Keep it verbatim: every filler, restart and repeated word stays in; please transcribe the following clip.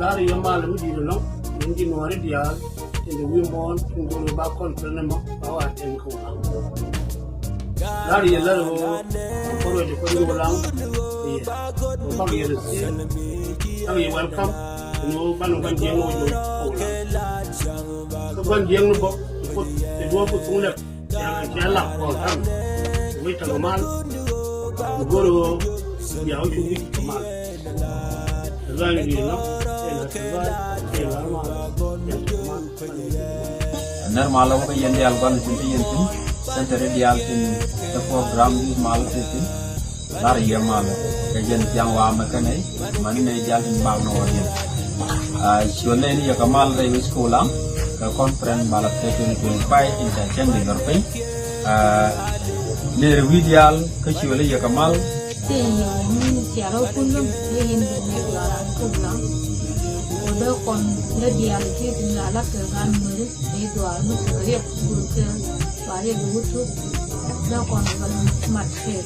Lar yɛ mal mi di̱i̱t ɛnɔ, min ji̱ nuɔ̱ɔ̱ri diaal tin te wi̱i̱ muɔ̱ɔ̱n tin go̱o̱ri ba kɔn pɛn ɛmɔ ba wa tɛn kɛ wulaŋ. Lar yɛ lar ɣöö kɔn wec kɔn ji̱ wulaŋ. Yɛ kɔn kɔn yɛ received, kɔn yɛ welcome. Ɛn ɣöö ban gua̱n jiɛŋ ni wä jiɔc kɛ wulaŋ. Kä gua̱n jiɛŋ ni bä Kuoth ɛ duɔ̱ɔ̱p kɛ thuŋ lɛp. Cɛ lak kɔn ka̱n wi̱c kɛ mal. Go̱r ɣöö bia wä cu wi̱c kɛ mal. Ɛ luany wi̱i̱ nɔ ɛ la kɛ luany ɛ la mal. Nɛr malä wä kä yɛn diaal gua̱n tin te yɛn thi̱n. Center diaal tin te program di mal te thi̱n. Lar yɛ mal kɛ jɛn thiaŋ wa mɛ kɛnɛ mani nɛ jal tin bak nɔ wä yɛn. Cuɛ lɛ ni yɛ kɛ mal rɛy wi̱c kɛ wulaŋ kɛ conference malä te twenty twenty five in ca cɛn di lɔr piny. Nɛr wi̱i̱ diaal kä cuɛ lɛ yɛ kɛ mal. Ti yɛ ni ciarɔ kundum yɛ yɛn di nɛr wa ran kɛ wulaŋ. Wä dee kɔn lɛ diaal ti tin la lak kɛ gan meri di duar mi ti kɛ riɛk kul kɛ wa riɛk di wut tuk. Dee kɔn bä mat kɛ.